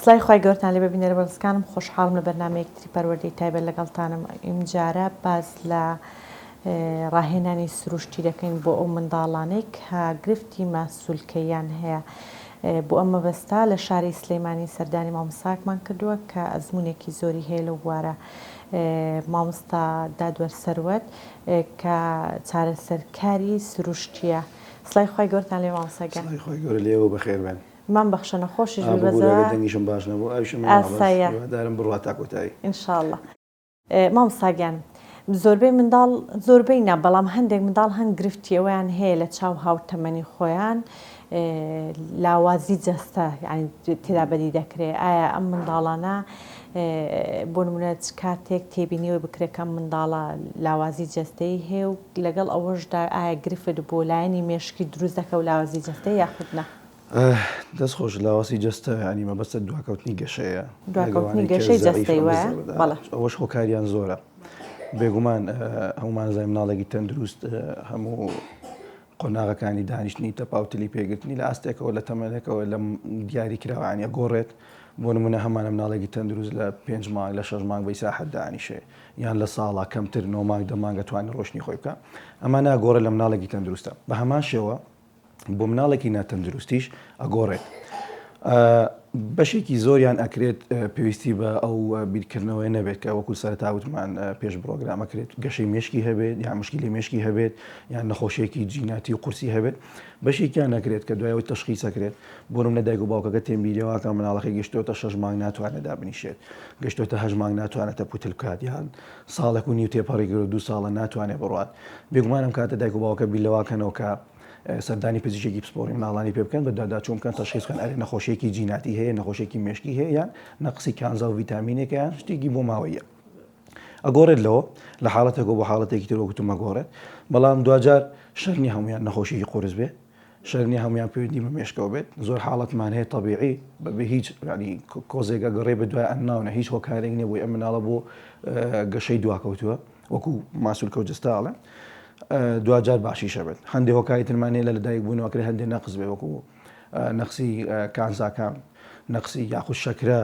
سڵاوی خوای گەورەتان لێبێ بینەرە بەڕێزەکانم خۆشحاڵم لە بەرنامەیەکی تری پەروەردەی تایبەت لەگەڵتانم ئیمجارە باس لە ڕاهێنانی سروشتی دەکەین بۆ ئەو منداڵانەی کە گرفتی ماسولکەیان هەیە بۆ ئەم مەبەستە لە شاری سلەیمانی سەردانی مامۆستاکمان کردووە کە ئەزمونێکی زۆری هەیە لەو بوارە مامۆستا دادوەر سەروەت کە چارەسەرکاری سروشتیە سڵای خوای گەورەتان لێ مامۆستا گیان. سڵای خوای گەورە لێوە بەخێر بێن. مام بەخشە نەخۆشیش ئا بی ببورە بەزەوە ئەگەر دەنگیشم باش نەبوو ئاویشم هێنا بەس ئاساییە. هیوادارم بڕوا تا کۆتایی. ان شاء اللە. مامۆستا گیان زۆربەی منداڵ زۆربەی نا بەڵام هەندێک منداڵ هەن گرفتی ئەوەیان هەیە لە چاو هاوتەمەنی خۆیان لاوازی جەستە یانی تێدا بەدی دەکرێ ئایا ئەم منداڵانە بۆ نمونە چ کاتێک تێبینی ئەوەی بکرێت کە ئەم منداڵە لاوازی جەستەیی هەیە و لەگەڵ ئەوەشدا ئایا گرفت بۆ لایەنی مێشکی دروست دەکە و لاوازی جەستەی یاخود نا؟ دەست خۆش لاوازی جەستە یانی مەبەستت دواکەوتنی گەشەیە دواکەوتنی گەشەی جەستەی وایە؟ بەڵێ. ئەوەش هۆکاریان زۆرە بێگومان هەمومان زای مناڵێکی تەندروست هەموو قۆناغەکانی دانیشتنی تەپاوتلی پێگرتنی لە ئاستێکەوە لە تەمەنێکەوە لە دیاری کراوانە گۆڕێت بۆ نمونە هەمانە مناڵێکی تەندروست لە پێنج مانگ لە شەش مانگ بە ئیسراحەت دانیشێ یان لە ساڵا کەمتر نۆ مانگ دە مانگ ئەتوانێت ڕۆشتنی خۆی بکە ئەمە ناگۆڕێت لە مناڵێکی تەندروستە بە هەمان شێوە بۆ مناڵێکی ناتەندروستیش ئەگۆڕێت. بەشێکی زۆریان ئەکرێت پێویستی بە ئەو بیرکردنەوەی نەبێت کە وەکو سەرەتا وتمان پێش پرۆگرام ئەکرێت گەشەی مێشکی هەبێت یان مشکلی مێشکی هەبێت یان نەخۆشیێکی جیناتی و قورسی هەبێت بەشێکیان نەکرێت کە دوایەوەی تەشخیس ئەکرێت بۆ نمونە دایک و باوکەکە تێنبیرەوەکە مناڵەکەی گەشتۆتە شەش مانگ ناتوانێت دابنیشێت گەشتۆتە هەشت مانگ ناتوانێت تەپوتل بکات یان ساڵێک و نیو تێپەڕی کرد دوو ساڵە ناتوانێت بڕوات بێگومان ئەم کاتە دایک و باوکە بیر لەواکەنەوە کە سەردانی پزیشکێکی پسپۆڕی مناڵانی پێ بکەن بەدواداچوون بکەن تەشخیص بکەن ئەرێ نەخۆشیێکی جیناتی هەیە نەخۆشیێکی مێشکی هەیە یان نەقسی کانزا و ڤیتامینێکە یان شتێکی بۆ ماوەیە ئەگۆڕێت لەوە لە حاڵەتێکەوە بۆ حاڵەتێکی تر وەکو مەگۆڕێت بەڵام دواجار شەر نییە هەمویان نەخۆشیی قورس بێ شەر نییە هەمویان پەیوەندی بە مێشکەوە بێت زۆر حاڵەتمان هەیە تەبیعی بەبێ هیچ ینی کۆزێک ئەگەڕێ بە دوای ئەناونە هیچ هۆکارێک نییە بۆی ئەم مناڵە بۆ گەشەی دواکەوتووە وەکو ماسولکە و جەستە ئەڵێن دواجار باشیشە بێت هەندێک هۆکاری ترمان هەیە لە لەدایک بوونەوە کرێ هەندێک نەقس بێ وەکو نەقسی کانزاکان نەقسی یاخود شەکرە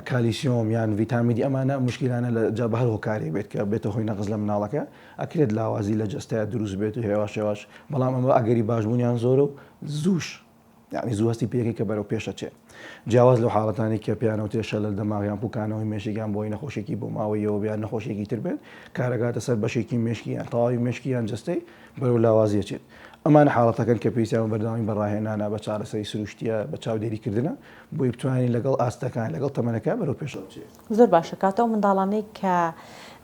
کالیسیۆم یان ڤیتامین دی ئەمانە مشکلانە لە جا بە هەر هۆکارێک بێت کە بێتە هۆی نەقس لە مناڵەکە ئەکرێت لاوازی لە جەستەیە دروست بێت و هێواش هێواش بەڵام ئەمە ئەگەری باشبوونیان زۆرە و زووش یانی زوو هەستی پێ ئەکەی کە بەرەو پێش ئەچێ جیاواز لەو حاڵەتانەی کە پێیان ئەوترێ شەلەل دەماغ یان پوکانەوەی مێشک یان بۆی نەخۆشیەکی بۆماوەییەوە بێ یان نەخۆشیەکی تر بێت کارەکاتە سەر بەشێکی مێشکی یان تەواوی مێشکی یان جەستەی بەرەو لاوازی ئەچێت ئەمانە حاڵەتەکەن کە پێویستیان بە بەردەوامی بە ڕاهێنانە بە چارەسەری سروشتیە بە چاودێریکردنە بۆی بتوانین لەگەڵ ئاستەکان لەگەڵ تەمەنەکە بەرەو پێشەوە بچێت. زۆر باشە کاتە ئەو منداڵانەی کە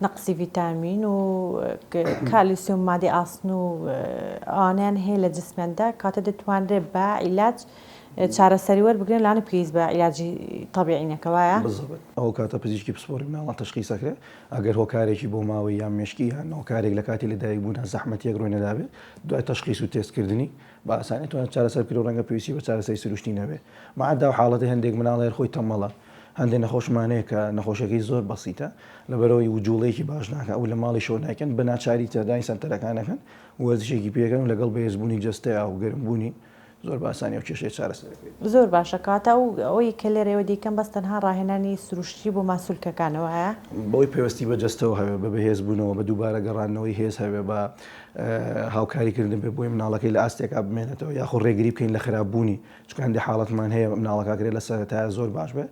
نەقسی ڤیتامین و کالیسیۆم مادەی ئاسن و ئەوانەیان هەیە لە جسمیاندا کاتە دەتوانرێت بە عیلاج چارەسەری وەربگرن لانە پێویست بە عیلاجی تەبیعی نەکە وایە؟ بالضبط ئەو کاتە پزیشکی پسپۆڕی مناڵان تەشخیص ئەکرێت ئەگەر هۆکارێکی بۆ ماوەی یان مێشکی یان هۆکارێک لە کاتی لەدایکبوونە زەحمەتیەک ڕووی نەدابێت دوای تەشخیص و تێستکردنی بە ئاسانی توانێت چارەسەر بکرێت و ڕەنگە پێویستی بە چارەسەری سروشتی نەبێت مەعەدا و حاڵەتی هەندێک مناڵ هەر خۆی تەمەڵە هەندێک نەخۆشمان هەیە کە نەخۆشیەکەی زۆر بەسیتە لەبەرئەوەی وجوڵەیەکی باش ناکات و لە ماڵیشەوە نایکەن بە ناچاری سەردانی سەنتەرەکان ئەکەن وەرزشێکی پێکەن و لەگەڵ بەهێزبوونی جەستەیا و گەرمبوونی زۆر بە ئاسانی ئەو کێشەیە چارەسەر دەکرێت. زۆر باشە کەواتە ئەو ئەوەی کە لێرەوە دەیکەم بەس تەنها ڕاهێنانی سروشتی بۆ ماسولکەکانە وایە؟ بەوەی پەیوەستی بە جەستەوە هەبێ بە بەهێزبوونەوە بە دووبارە گەڕاندنەوەی هێز هەبێ بە هاوکاری کردن بێ بۆی مناڵەکەی لە ئاستێکا بمێنێتەوە یاخۆ ڕێگری بکەین لە خراپبوونی چونکە هەندێک حاڵەتمان هەیە مناڵەکە کرێت لە سەرەتایە زۆر باش بێ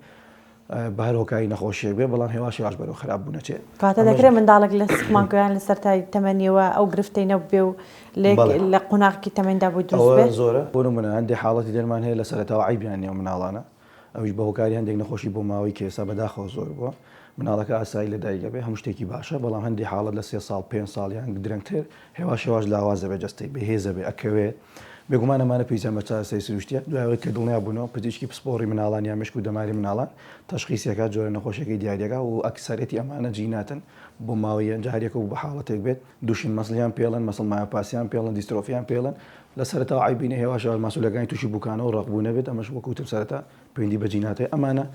بە هەر هۆکاری نەخۆشیەک بێ بەڵام هێواش هێواش بەرەو خراپ بوون ئەچێ. کەواتە دەکرێت منداڵێک لە سکمانکەوە یان لە سەرەتای تەمەنیەوە ئەو گرفتەی نەبووبێ و لە قۆناغێکی تەمەندا بۆی دروست بێ؟ ئەوە زۆرە بۆ نمونە هەندێک حاڵەتی دەرمان هەیە لە سەرەتاوە عەیبیان نیە ئەو مناڵانە ئەویش بە هۆکاری هەندێک نەخۆشی بۆماوەی کە ئێستا بەداخەوە زۆر بووە مناڵەکە ئاسایی لە دایک ئەبێ هەموو شتێکی باشە بەڵام هەندێک حاڵەت لە سێ ساڵ پێنج ساڵ یان درەنگتر هێواش هێواش لاواز دەبێت جەستەی بەهێز دەبێت ئەکەوێت بێگومان ئەمانە پێویستیان بە چارەسەری سروشتیە دوای ئەوەی کە دڵنیا بوونەوە پزیشکی پسپۆڕی مناڵان یان مێشک و دەماری مناڵان تەشخیسی ئەکات جۆرە نەخۆشیەکەی دیاری ئەکات و ئەکسەرێتی ئەمانە جیناتن بۆ ماوەی جا هەریەکە و بە حاڵەتێک بێت Duchenne muscle یان پێڵن muscle myopathy یان پێڵن dystrophy یان پێڵن لە سەرەتاوە عەیبی نیە هێواش هێواش ماسولەکانی تووشی بوکانە و ڕەقبوونە بێت ئەمەش وەک وتم سەرەتا پەیوەندی بە جینات هەیە ئەمانە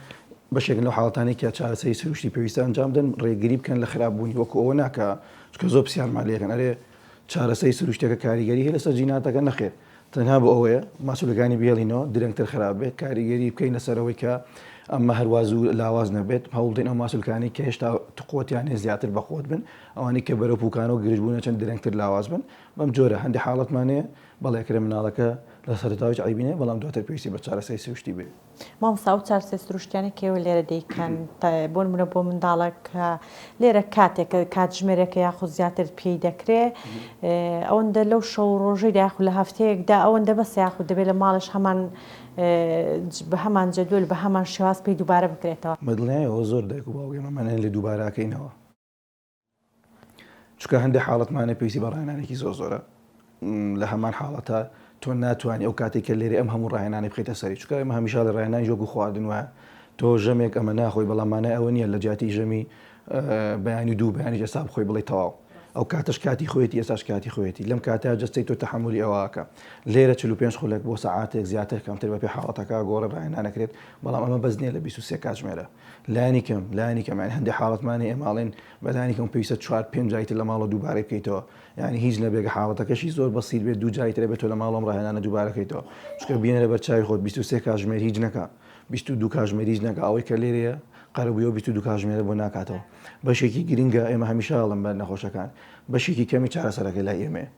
بەشێکن لەو حاڵەتانەی کە چارەسەری سروشتی پێویستە ئەنجام بدەن ڕێگری بکەن لە خراپبوونی وەکو ئەوە ناکە چونکە زۆر پرسیارمان لێکەن ئەرێ چارەسەری سروشتیەکە کاریگەری هەیە لەسەر جیناتەکە؟ نەخێر تەنها بۆ ئەوەیە ماسولەکانی بهێڵینەوە درەنگتر خراپ بێت کاریگەری بکەین لەسەر ئەوەی کە ئەمە هەروا زوو لاواز نەبێت، هەوڵدەین ئەو ماسولکانەی کە هێشتا قوتیان هەیە زیاتر بەقوەت بن، ئەوانەی کە بەرەو پوکانە و گرژبوونە چەند درەنگتر لاواز بن، بەم جۆرە هەندێک حاڵەتمان هەیە بەڵێ ئەکرێ مناڵەکە لە سەرەتاوە هیچ عەیبی نیە بەڵام دواتر پێویستی بە چارەسەری سروشتی بێت. مامۆستا ئەو چارەسەری سروشتیانەی کە ئێوە لێرە دەیکەن بۆ نمونە بۆ منداڵێک کە لێرە کاتێکە کاتژمێرێکە یاخود زیاتر پێی دەکرێ ئەوەندە لەو شەو و ڕۆژەیدا یاخود لە هەفتەیەکدا ئەوەندە بەسە یاخود دەبێت لە ماڵێش هەمان بە هەمان جەدوەل بە هەمان شێواز پێی دووبارە بکرێتەوە؟ بە دڵنیایەوە زۆر دایک و باوک ئێمەمان هەیە لێ دووبارە ئەکەینەوە. چونکە هەندێک حاڵەتمان هەیە پێویستی بە ڕاهێنانێکی زۆر زۆرە لە هەمان حاڵەتە تۆ ناتوانانی ئەو کاتێک کە لێرە ئەم هەموو ڕاهێنانی بخیتە سەری چونکە ئێمە هەمیشە لە ڕاهێنانی وەکو خواردن وایە تۆ ژەمێک ئەمە ناخۆی بەڵام مانای ئەوە نییە لە جیاتی ژەمی بەیانی دوو بەیانی ئێستا بخۆی بڵێ تەواو ئەو کاتەش کاتی خۆیەتی ئێستاش کاتی خۆیەتی لەم کاتە جەستەی تۆ تەحملی ئەوەکە لێرە 45 خولەک بۆ سەعاتێک زیاتر کەمتر بەپێی حاڵەتەکە گۆڕێ ڕاهێنانەکرێت بەڵام ئەمە بەس نییە لە 23 کاتژمێرە لانی کەم لانی کەم یانی هەندێک حاڵەتمان هەیە ئێمە ئەڵێن بە لانی کەم پێویستە چوار پێنج جاری تر لە ماڵەوە دووبارەی بکەیتەوە یانی هیچ نەبێ کە حاڵەتەکەشی زۆر بەسیط بێت دوو جاری تر ئەبێت تۆ لە ماڵەوە ئەم ڕاهێنانە دووبارە کەیتەوە چونکە بینەرە بەر چاوی خۆت 23 کاتژمێر هیچ نەکا 22 کاتژمێر هیچ نەکا ئەوەی کە لێرەیە قەرەبووی ئەو 22 کاتژمێرە بۆ ناکاتەوە بەشێکی گرنگە ئێمە هەمیشە ئەڵێم بە نەخۆشەکان بەشێکی کەمی چارەسەرەکە لای ئێمەیە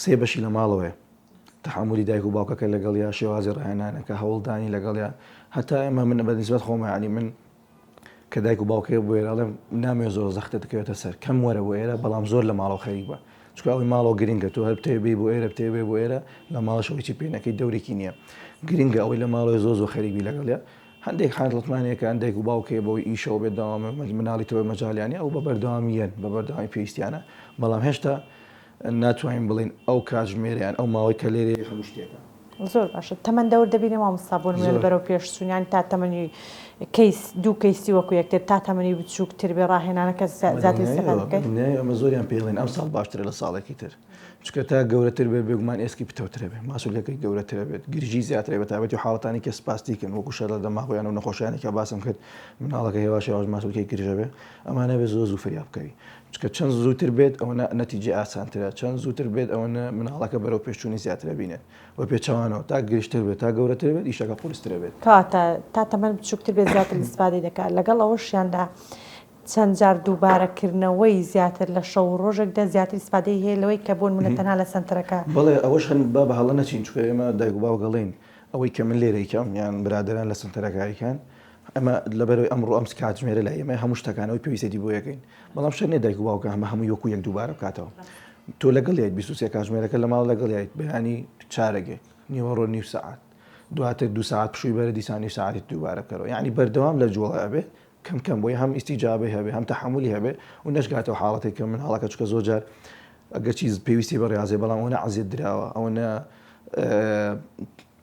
سێ بەشی لە ماڵەوەیە تەحەمولی دایک و باوکەکە لەگەڵیا، شێوازی ڕاهێنانەکە، هەوڵدانی لەگەڵیا، هەتا ئێمە من بە نیسبەت خۆمە یانی من کە دایک و باوکێ بۆ ئێرە ئەڵێم نامەوێ زۆر زەختت بکەوێتە سەر کەم وەرە بۆ ئێرە بەڵام زۆر لە ماڵەوە خەریک بە چونکە ئەوەی ماڵەوە گرنگە تۆ هەر بتەوێ بێی بۆ ئێرە بتەوێ بێ بۆ ئێرە لە ماڵەشەوە هیچی پێ نەکەی دەورێکی نییە گرنگە ئەوەی لە ماڵەوە زۆر زۆر خەریک بی لەگەڵیا هەندێک حاڵەتمان هەیە کە هەندێک و باوکێ بەوەی ئیشەوە بێت داوامە مناڵی تۆ مەجالیانی ئەو بە بەردەوامیەن بە بەردەوامی پێویستیانە بەڵام هێشتا ناتوانین بڵێین ئەو کاتژمێرە یان ئەو ماوەی کە لێرەیە هەموو شتێکە. زۆر باشە تەمەن دەور دەبینێ مامۆستا بۆ نمونە بەرەو پێش چوون یان تا تەمەنی کەیس دوو کەیسی وەکو یەکتر تا تەمەنی بچووکتر بێ ڕاهێنانەکە زیاتر ئیستیفادە بکەیت؟ ئەمە زۆریان پێ ئەڵێن ئەم ساڵ باشترە لە ساڵێکی تر چونکە تا گەورەتر بێت بێگومان ئێسکی پتەوترە بێت ماسولکەکەی گەورەترە بێت گرژی زیاترە بە تایبەتی حاڵەتانی کە سپاستیکن وەکو شەلەل دەماغ یان ئەو نەخۆشیانەی کە باسم کرد مناڵەکە هێواش هێواش ماسولکەی گرژە بێ ئەمانە بێ زۆر زوو فریا بکەوی چونکە چەند زووتر بێت ئەوەنە نەتیجەی ئاسانترە، چەند زووتر بێت ئەوەنە مناڵەکە بەرەو پێشچوونی زیاتر ئەبینێت و پێچەوانەوە تا گرژتر بێت تا گەورەتر بێت ئیشەکە قورستر ئەبێت. کەواتە تا تەمەن بچووکتر بێت زیاتر ئیستفادەی دەکات، لەگەڵ ئەوەشیاندا چەند جار دووبارەکردنەوەی زیاتر لە شەو و ڕۆژێکدا زیاتر ئیستفادەی هەیە لەوەی کە بۆ نموونە تەنها لە سەنتەرەکە. بەڵێ ئەوەش هەن با بە هەڵە نەچین چونکە ئێمە دایک و باوک ئەڵێین ئەوەی کە من لێرە ئەیکەم یان برادەران لە سەنتەرەکە ئەیکەن ئەمە لەبەرئەوەی ئەمڕۆ ئەم کاتژمێرە لای ئێمەیە هەموو شتەکان ئەوەی پێویستێتی بۆ یەکەین بەڵام شەرت نییە دایک و باوکە هەمە هەمووی وەکو یەک دووبارە بکاتەوە تۆ لەگەڵ یایت 23 کاتژمێرەکە لە ماڵ لەگەڵ یایت بەیانی چارەگێک نیوەڕۆ نیو سەعات دواتر دوو سەعات پشووی بەرە دیسان نیو سەعاتی دووبارە بکەرەوە یعنی بەردەوام لە جوڵە ئەبێ کەم کەم بۆی هەم ئیستیجابەی هەبێ هەم تەحەمولی هەبێ و نەشگاتەوە حاڵەتێک کە مناڵەکە چونکە زۆر جار ئەگەرچی پێویستی بە ڕاضێ بەڵام ئەوە عەزیەت دراوە ئەوە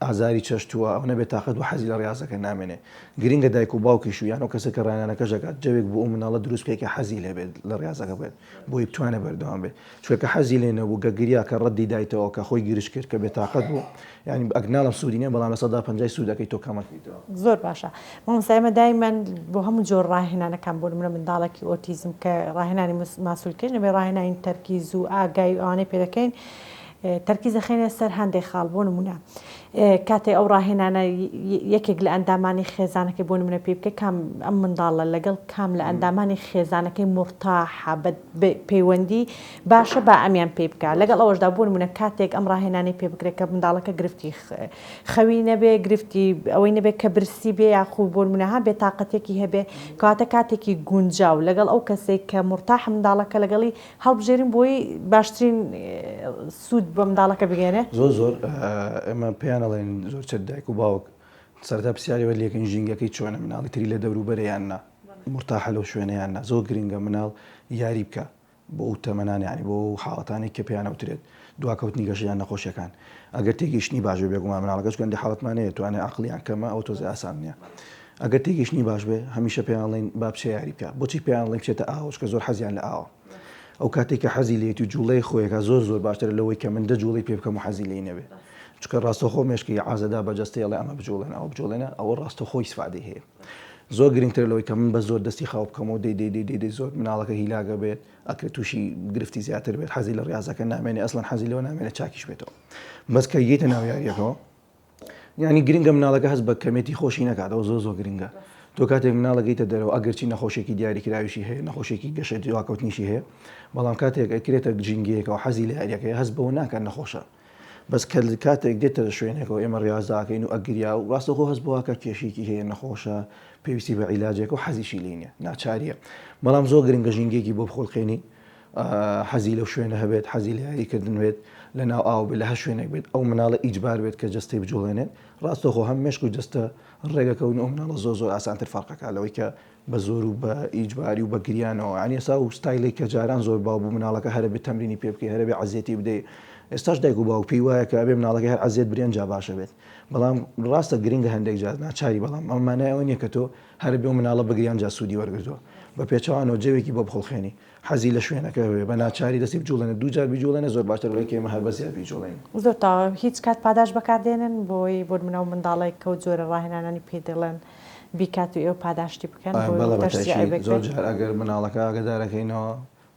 ئازاری چەشتووە ئەو نەبێت تاقەت و حەزی لە ڕیازەکە نامێنێ. گرینگە دایک و باوکیش و یان ئەو کەسە کە ڕاهێنانەکەش دەکات جەوێک بۆ ئەو مناڵە دروست بکەی کە حەزی لێ بێت لە ڕیازەکە بێت بۆی بتوانێت بەردەوام بێت. چونکە کە حەزی لێ نەبوو کە گریا کە ڕەدی دایتەوە کە خۆی گرژ کرد کە بێتاقەت بوو یانی ئەک ناڵێم سوودی نییە بەڵام 50% سوودەکەی تۆ کەمەکەیتەوە. زۆر باشە مامۆستا ئێمە دایمەن بۆ هەموو جۆر ڕاهێنانەکان بۆ نمونە منداڵێکی ئۆتیزم کە ڕاهێنانی ماسولکەش نەبێ ڕاهێنانی تەرکیز و ئاگای و ئەوانەی پێ دەکەین تەرکیز دەخەینە سەر هەندێک خاڵ بۆ نمونە کاتێ ئەو ڕاهێنانە یەکێک لە ئەندامانی خێزانەکەی بۆ نمونە پێ بکە کام ئەم منداڵە لەگەڵ کام لە ئەندامانی خێزانەکەی مورتاحە بە پەیوەندی باشە با ئەمیان پێ بکە لەگەڵ ئەوەشدا بۆ نمونە کاتێک ئەم ڕاهێنانەی پێ بکرێت کە منداڵەکە گرفتی خەوی نەبێ گرفتی ئەوەی نەبێ کە برسی بێ یاخو بۆ نمونە ها بێتاقەتێکی هەبێ کەواتە کاتێکی گونجاو لەگەڵ ئەو کەسێک کە مورتاح منداڵەکە لەگەڵی هەڵبژێرین بۆی باشترین سوود بە منداڵەکە بگەێنێ. زۆر زۆر ئێمە پێیان ئەڵێن زۆر چەت دایک و باوک سەرەتا پرسیاری وەر لێکەین ژینگەکەی چۆنە مناڵی تری لە دەوروبەرە یان نا مورتاحە لەو شوێنە یان نا زۆر گرنگە مناڵ یاری بکا بۆ ئەو تەمەنانە یانی بۆ ئەو حاڵەتانەی کە پێیان ئەوترێت دواکەوتنی گەشە یان نەخۆشیەکان ئەگەر تێگەیشتنی باش بێ بێگومان مناڵەکە چونکە هەندێک حاڵەتمان هەیە توانای عەقڵیان کەمە ئەوە تۆزێ ئاسان نییە ئەگەر تێگەیشتنی باش بێ هەمیشە پێیان ئەڵێین با بچێ یاری بکا بۆچی پێیان ئەڵێین بچێتە ئاوە چونکە زۆر حەزیان لە ئاوە ئەو کاتێک کە حەزی لێیەتی و جوڵەی خۆیەکە زۆر زۆر باشترە لەوەی کە من دە جوڵەی پێ بکەم و حەزی لێی نەبێ چونکە ڕاستەوخۆ مێشکی عازەدا بە جەستەی ئەڵێ ئەمە بجوڵێنە ئەوە بجوڵێنە ئەوە ڕاستەوخۆ ئیسفادەی هەیە زۆر گرنگترە لەوەی کە من بە زۆر دەستی خاو بکەمەوە دەی دەی دەی دەی دەی زۆر مناڵەکە هیلاگە بێت ئەکرێت تووشی گرفتی زیاتر بێت حەزی لە ڕاضەکە نامێنێ ئەسڵەن حەزی لەوە نامێنێ چاکیش بێتەوە بەس کە یێتە ناو یاریەکەەوە یانی گرنگە مناڵەکە هەست بە کەمێتی خۆشی نەکات ئەوە زۆر زۆر گرنگە. تۆ کاتێک مناڵەکەیتە دەرەوە ئەگەرچی نەخۆشێکی دیاریکراویشی هەیە نەخۆشێکی گەشە دواکەوتنیشی هەیە بەڵام کاتێک ئەکرێتە ژینگەیەکەوە حەزی لە یاریەکەی هەست بەوە ناکات نەخۆشە بەس کە کاتێک دێتە شوێنێکەوە ئێمە ڕاستداکەین و ئەگریا و ڕاستەخۆ هەست بۆواکە کێشێکی هەیە نەخۆشە پێویستی بە عیلاجێکە و حەزیشی لێ نیە ناچاریە بەڵام زۆر گرنگە ژینگەیەکی بۆ بخوڵقێنی حەزی لەو شوێنە هەبێت حەزی لە یاریکردن بێت لە ناو ئاو بێت لە هەر شوێنێک بێت ئەو مناڵە ئیجبار بێت کە جەستەی بجوڵێنێت ڕاستەخۆ هەم مێشک و جەستە ڕێگەکەون ئەو مناڵە زۆر زۆر ئاسانتر فەرقەکە لەوەی کە بە زۆر و بە ئیجباری و بە گریانەوە یانی ئێستا ئەو ستایلەی کە جاران زۆر باو بوو مناڵەکە هەرە بێ تەمرینی پێ بکەی هەرە بێ عەزیەتی بدەی ئێستاش دایک و باوک پێی وایە کە ئەبێ مناڵەکەی هەر عەزیەت برێ ئەنجا باشە بێت بەڵام ڕاستە گرنگە هەندێک جار ناچاری بەڵام ئەمە مانای ئەوە نییە کە تۆ هەرە بێ و مناڵە بگری ئەنجا سوودی وەرگرتووە بە پێچەوانەوە جەوێکی بۆ بخوڵقێنی حەزی لە شوێنەکە هەبێ بە ناچاری دەستی بجوڵێنێ دوو جار بیجوڵێنێ زۆر باشترە لەوەی کە ئێمە هەر بە زیاد بیجوڵێنین. زۆر تەواو هیچ کات پاداشت بەکار دێنن بۆی بۆ نمونە ئەو منداڵێک کەو جۆرە ڕاهێنانانی پێ دەڵێن بیکات و ئێوە پاداشتی بکەن بۆی بەڵێ بە تەشجیعی تەئکید بکرێت؟ زۆر جار ئەگەر مناڵەکە ئاگەدارەکەینەوە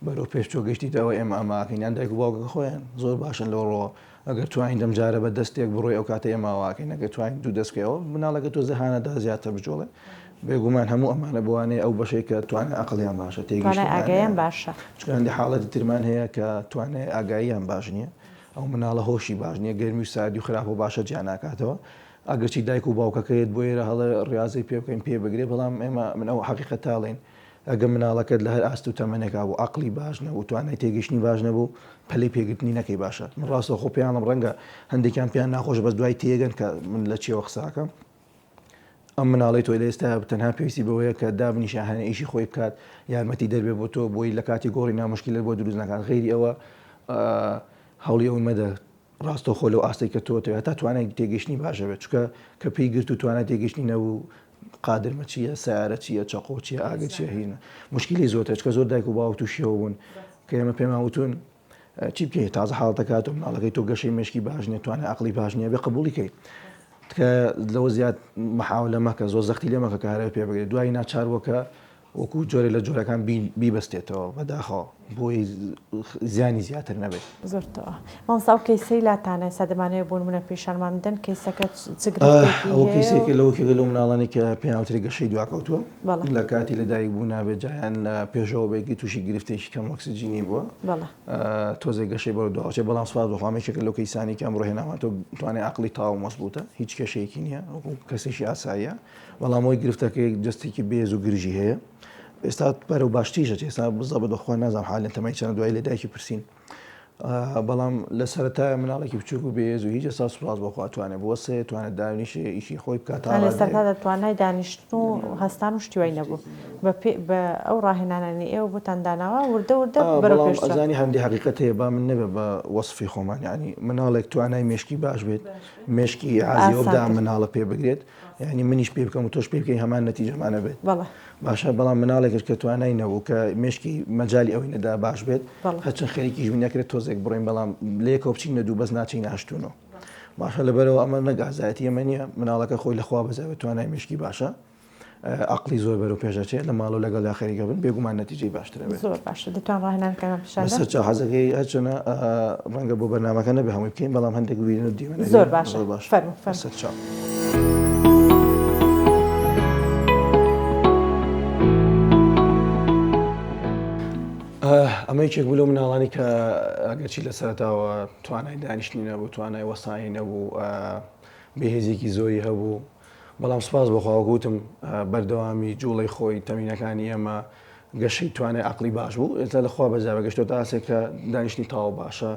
بەرەو پێش تۆ گەشتیتەوە ئێمە ئەمە ئەکەین یان دایک و باوکەکە خۆیان زۆر باشن لەو ڕووەوە ئەگەر توانیت ئەم جارە بە دەستێک بڕۆی ئەو کاتە ئێمە ئەوە ئەکەین ئەگەر توانیت دوو دەست بکەی ئەوە مناڵەکە تۆزێ هانەدا زیاتر بجوڵێ بێگومان هەموو ئەمانە بۆوانەیە ئەو بەشەی کە توانای ئەقڵیان باشە توانای تێگەیشتنیان ئاگاییان هەیە باشە. چونکە هەندێک حاڵەتی ترمان هەیە کە توانای ئاگاییان باش نییە ئەو مناڵە هۆشی باش نییە گەرمی و ساردی و خراپ و باشە جیا ناکاتەوە ئەگەرچی دایک و باوکەکە یەت بۆ ئێرە هەڵێ ڕیازەی پێ بکەین پێ بگرێ بەڵام ئێمە من ئەو حەقیقەتە ئەڵێین ئەگەر مناڵەکەت لە هەر ئاست و تەمەنێکا بوو عەقڵی باش نەبوو توانای تێگەیشتنی باش نەبوو پەلەی پێگرتنی نەکەی باشە من ڕاستەوخۆ پێیان ئەڵێم ڕەنگە هەندێکیان پێیان ناخۆشە بەس دوای تێگەن کە من لە چیەوە قسە ئەکەم ئەم مناڵەی تۆ لە ئێستا تەنها پێویستی بەوەیە کە دابنیشە هەنێ ئیشی خۆی بکات یارمەتی دەربێ بۆ تۆ بۆی لە کاتی گۆڕی نامشکلت بۆ دروست نەکات غەیری ئەوە هەوڵی ئەوەی مەدە ڕاستەوخۆ لەو ئاستەی کە تۆ تەوێ هەتا توانای تێگەیشتنی باشە بێت چونکە کە پێی گرت و توانای تێگەیشتنی نەبوو قادرمە چییە سیارە چییە چەقۆ چییە ئاگر چییە هینە مشکلی زۆرتر چکە زۆر دایک و باوک تووشیەوە بوون کە ئێمە پێمان وتون چی بکەیت تازە حاڵەتەکات و مناڵەکەی تۆ گەشەی مشکی باش نیە توانای عقلی باش نییە بێ قبولی کەیت تکە لەوە زیاد محاولە مەکە زۆر زەختی لێ مەکە کە هەرە پێ بگرێت دوای ناچار بووە کە وەکو جۆرێ لە جۆرەکان بیبەستێتەوە بەداخەوە بۆی زیانی زیاتر نەبێت. زۆر تەواو مامۆستا ئەو کەیسەی لاتانە ئێستا دەمانەوێت بۆ نمونە پیشانمان بدەن کەیسەکە چ گرفتێکی ئەو هەیە کەیسێکە لەو کێکە لەو مناڵانی کە پێیان وترێ گەشەی دواکەوتووە بەڵێ لە کاتی لەدایک بوو نابێت جایان لە پێشەوە بێکی تووشی گرفتێکی کەم ئۆکسجینی بووە بەڵێ تۆزێک گەشەی بەرەو دواچێ بەڵام سوپاس بۆ خوا یەکێکە لەو کەیسانی کە ئەمڕۆ هێنامان تۆ توانای عەقڵی تەواو مەزبووتە هیچ کێشەیەکی نییە وەکو کەسێکی ئاساییە بەڵام ئەوەی گرفتەکەی جەستێکی بێز و گرژی هەیە ئێستا بەرەو باشتریش ئەچێ ئێستا بزەبت بەخوا نازانم حالێن تەمای چەنە دوای لە دایکی پرسین بەڵام لە سەرەتای مناڵێکی بچووک و بێز و هیچ ئێستا سوپاس بۆ خوا توانێ بوەسێ توانێت دانیشێ ئیشی خۆی بکات تا لە ڕادەیەک. سەرەتادا توانای دانیشتن و هەستان و شتی وای نەبوو بە پێ بە ئەو ڕاهێنانانەی ئێوە بۆتان داناوە وردە وردە بەرەو بەڵام پێش چووە. ئەزانی هەندێ حەقیقەت هەیە با من نەبێ بە وەسفی خۆمان یانی مناڵێک توانای مێشکی باش بێت مێشکی ئیعازی ئەوە بدا ئاسانتر. مناڵە پێ بگرێت یانی منیش پێ بکەم و تۆش پێ بکەی هەمان نەتیجەمان ئەبێت بەڵێ. باشە بەڵام مناڵێکش کە توانای نەبوو کە مێشکی مەجالی ئەوەی نەدا باش بێت بەڵێ. هەرچەند خەریکیش بین نەکرێت تۆزێک بڕۆین بەڵام لەیەکەوە بچینە دوو بەس ناچینە هەشت و نۆ باشە لەبەرەوە ئەمە نەک ئازایەتی ئەمە نییە مناڵەکە خۆی لەخوا بەزاوێت توانای مێشکی باشە عەقڵی زۆر بەرەو پێش ئەچێت لە ماڵەوە لەگەڵیا خەریکە بن بێگومان نەتیجەی باشتر ئەبێت. زۆر باشە دەتوان ڕاهێنانەکانمان پیشان دەن؟ بەسەر چاو حەزەکەی هەرچەنە ڕەنگە بۆ بەرنامەکە نەبێ هەمووی بکەین بەڵام هەندێک وێنە و دیمەن ئەبێ. زۆر باشە زۆر باشە فەرموو فەرموو. بەسەر چاو. ئەمە یەکێک بوو لەو مناڵانی کە ئەگەرچی لە سەرەتاوە توانای دانیشتنی نەبوو توانای وەستانی نەبوو بێهێزێکی زۆری هەبوو بەڵام سوپاس بۆ خوا وەک وتم بەردەوامی جوڵەی خۆی تەمینەکانی ئێمە گەشەی توانای عقلی باش بوو ئێستا لە خوا بەزیابە گەشتۆتە ئاستێک کە دانیشتنی تەواو باشە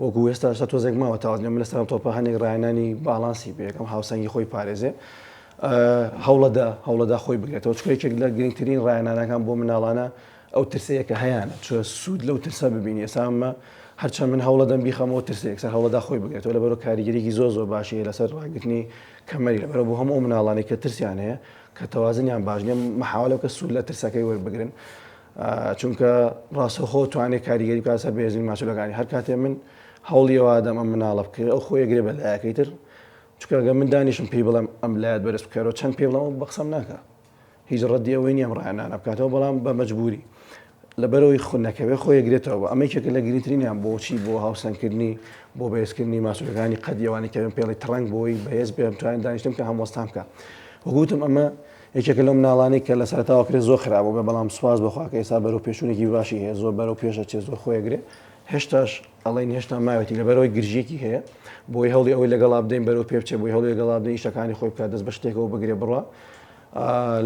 وەکو ئێستا ئێستا تۆزێک ماوە تاوە من لەسەرم تۆپە هەندێک ڕایەنانی باڵانسی پێ یەکەم هاوسەنگی خۆی پارێزێ هەوڵەدا هەوڵەدا خۆی بگرێتەوە چونکە یەکێک لە گرنگترین ڕایەنانەکان بۆ مناڵانە ئەو ترسەیە کە هەیانە چۆ سوود لەو ترسە ببینی ئێستا ئەمە هەرچەند من هەوڵەدەم بیخەمەوە ترسێک یەکسەر هەوڵەدا خۆی بگرێتەوە لەبەرەوە کاریگەریی زۆر زۆر باشی هەیە لەسەر ڕاگرتنی کەمەری لەبەرەوە بۆ هەموو ئەو مناڵانەی کە ترسیان هەیە کە تەوازنیان باش نییە مەحاولە بکە سوود لە ترسەکەی وەربگرن چونکە ڕاستەوخۆ توانێت کاریگەری بکات سەر بەهێزبوونی ماسولەکانی هەر کاتێ من هەوڵی ئەوە دەم ئەم مناڵە بکەوێت ئەو خۆی ئەگرێ بە لایەکەی تر چونکە ئەگەر من دانیشم پێی بڵێم ئەم لایەت بەرز بکەرەوە چەند پێ بڵێم بە قسەم ناکا هیچ ڕەدی ئەوەی نییە ئەم ڕایەنانە بکاتەوە بەڵام بە مەجبوری لەبەرەوەی خو نەکەوێ خۆی ئەگرێتەوە ئەمە یەکێکە لە گرنگترینیان بۆچی بۆ هاوسەنگکردنی بۆ بەهێزکردنی ماسولەکانی قەدی ئەوانەی کە پێڵی تڕەنگ بۆی بەهێز بێ بتوانێت دانیشتن بکە هەم وەستان بکە وەک وتم ئەمە یەکێکە لەو مناڵانەی کە لە سەرەتاوە کرێ زۆر خراپ بوو بەڵام سوپاس بەخوا کە ئێستا بەرەو پێشونێکی باشی هەیە زۆر بەرەو پێشە چێ زۆر خۆیەگرێ هێشتاش ئەڵێن هێشتا ماوێتی لەبەرەوەی گرژیەکی هەیە بۆی هەوڵی ئەوەی لەگەڵا بدەین بەرەو پێ بچێ بۆی هەوڵی لەگەڵا بدەین ئیشەکانی خۆی بکات دەست بە شتێکەوە بگرێ بڕوا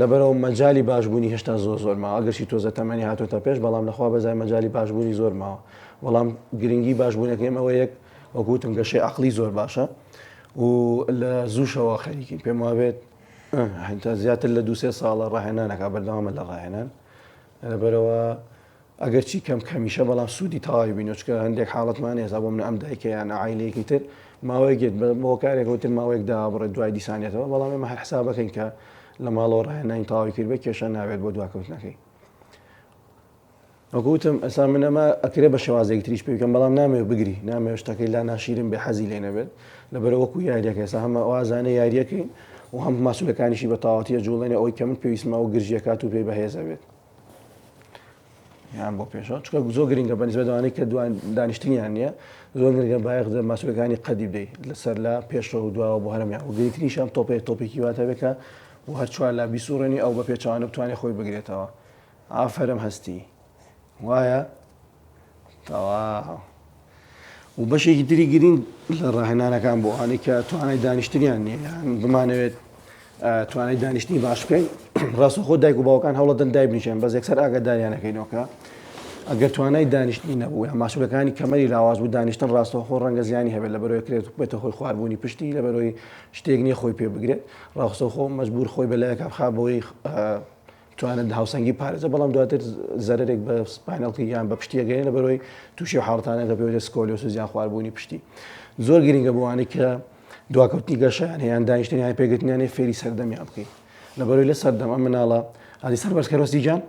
لەبەرەوە مەجای باشبوونی هێشتا زۆر زۆر ماوە ئەگەرچی تۆزە تەمەنی هاتۆتە پێش بەڵام لەخوا بەزای مەجای باشبوونی زۆر ماوە بەڵام گرنگی باشبوونەکەی ئەوە یەک وەکوتم گەشەی عقلی زۆر باشە و لە زووشەوە خەریکین پێم وابێت تا زیاتر لە دوسێ ساڵە ڕاهێنانەکە بەردەوامە لە ڕاهێنان لەبەرەوە ئەگەرچی کەم کەمیشە بەڵام سوودی تەواوی بینیوە چونکە هەندێک حاڵەتمان هەیە ئێستا بۆ من ئەم دایکە یان عایلەیەکی تر ماوەیەک دێت بە هۆکارێکەوە تر ماوەیەک دابڕێت دوای دیسانێتەوە بەڵام ئێمە هەر حسابەکەین کە لە ماڵەوە ڕاهێنانی تەواوی کردبێت کێشە نابێت بۆ دواکەوتنەکەی وەکو وتم ئێستا من ئەمە ئەکرێ بە شێوازێکی تریش پێ بکەم بەڵام نامەوێت بگری نامەوێت شتەکەی لا ناشیرن بێ حەزی لێ نەبێت لەبەرە وەکو یاریەکە ئێستا هەمە وازانە یاریەکەین و هەم ماسولەکانیشی بە تەواوەتی ئەجوڵێنێ ئەوەی کە من پێویستمە ئەو گرژیەکات و پێی بەهێزە بێت یان بۆ پێشەوە چونکە زۆر گرنگە بە نسبەت ئەوانەی کە دوان دانیشتنیان نییە زۆر گرنگە بایەخ دە ماسولەکانی قەدی بدەیت لەسەر لا پێشەوە و دواوە بۆ هەرمیان و گرنگترینیشان تۆپێک تۆپێکی واتە بێت کە بۆ هەر چوار لا بیسوڕێنی ئەو بە پێچەوانە بتوانێت خۆی بگرێتەوە ئافەرم هەستی وایە تەواو و بەشێکی تری گرنگ لە ڕاهێنانەکان بۆ ئەوانەی کە توانای دانیشتنیان نییە یان بمانەوێت توانای دانیشتنی باش بکەین ڕاستەخۆ دایک و باوکان هەوڵەدەن دایبنیشن بەس یەکسەر ئاگاداریانەکەینەوە کە ئەگەر توانای دانیشتنی نەبوو یان ماسولەکانی کەمەری لاواز بوو دانیشتن ڕاستەوخۆ ڕەنگە زیانی هەبێت لەبەرەوەی کرێت بێتە خۆی خواربوونی پشتی لەبەرەوەی شتێک نییە خۆی پێ بگرێت ڕاستەوخۆ مەجبور خۆی بەلایەکە بخا بۆی توانێت هاوسەنگی پارێزە بەڵام دواتر زەرەرێک بە spinal ی یان بە پشتی ئەگەیەنێ لەبەرەوەی تووشی حاڵەتانە کە پێوترێت scoliosis و زیان خواربوونی پشتی زۆر گرنگە بۆ ئەوانەی کە دواکەوتنی گەشەیان هەیە یان دانیشتنیان پێگرتنیان هەیە فێری سەردەمیان بکەیت لەبەرەوەی لە سەردەم ئەم مناڵە ئادی سەر بەرزکەرۆسی گیان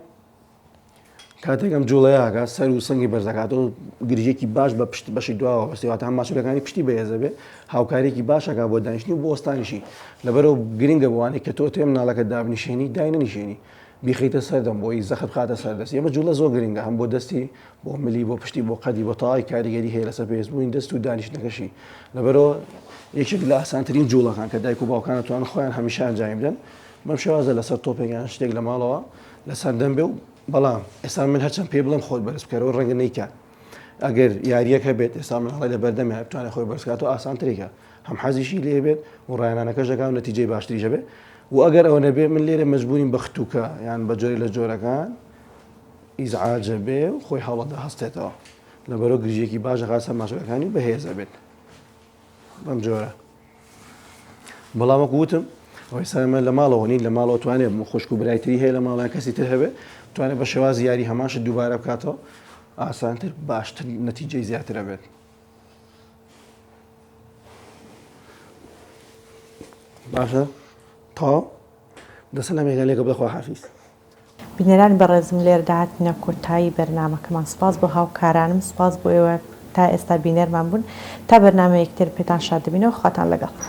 کاتێک ئەم جوڵەیەکە سەر و سنگی بەرزەکاتەوە گرژێکی باش بە پشت بەشی دواوە بەستی واتە هەم ماسولەکانی پشتی بەهێزە بێ هاوکارێکی باشەکە بۆ دانیشتنی و بۆ وەستانیشی لەبەرەوە گرنگە بۆوانەی کە تۆ تێ مناڵەکە دابنیشێنی داینەنیشێنی بیخیتە سەردەم بۆی زەخت بخاتە سەر دەستی ئەمە جوڵە زۆر گرنگە هەم بۆ دەستی بۆ ملی بۆ پشتی بۆ قەدی بۆ تەواوی کاریگەری هەیە لەسەر بەهێزبوونی دەست و دانیشتنەکەشی لەبەرەوە یەکێک لە ئاسانترین جوڵەکان کە دایک و باوکان توان خۆیان هەمیشە ئەنجامی بدەن بەم شێوازە لەسەر تۆپێک یان شتێک لە ماڵەوە لەسەر دەم بێ و بەڵام ئێستا من هەرچەند پێی بڵێم خۆت بەرز بکەرەوە ڕەنگە نەیکات ئەگەر یاریەک هەبێت ئێستا مناڵی لە بەردەمیا بتوانێت خۆی بەرز کاتەوە ئاسانترێکە هەم حەزیشی لێ بێت و ڕایانانەکەش دەکات و نەتیجەی باشتریش هەبێت و ئەگەر ئەوە نەبێ من لێرە مەجبورین بە ختوکە یان بە جۆرێک لە جۆرەکان ئیزعاجە بێ و خۆی هەوڵەدا هەستێتەوە لەبەرەوە گرژێکی باش دەخات سەر ماسولەکانی و بەهێزە بێت بەم جۆرە بەڵام وەکو وتم ئەوەی سەرمە لە ماڵەوە نین لە ماڵەوە توانێت خوشک و برای تری هەیە لە ماڵیان کەسی تر هەبێت توانێت بە شێوازی یاری هەمان شت دووبارە بکاتەوە ئاسانتر باشتر نەتیجەی زیاترە بێت باشە تەواو دەسەلامێکان لێکە بەخوا حافیز. بینەرانی بەڕێزم لێرەدا هاتینە کۆتایی بەرنامەکەمان سوپاس بۆ هاوکارانم سوپاس بۆ ئێوە تا ئێستا بینەرمان بوون تا بەرنامەیەکی تر پێتان شاد دەبینەوە خواتان لەگەڵ.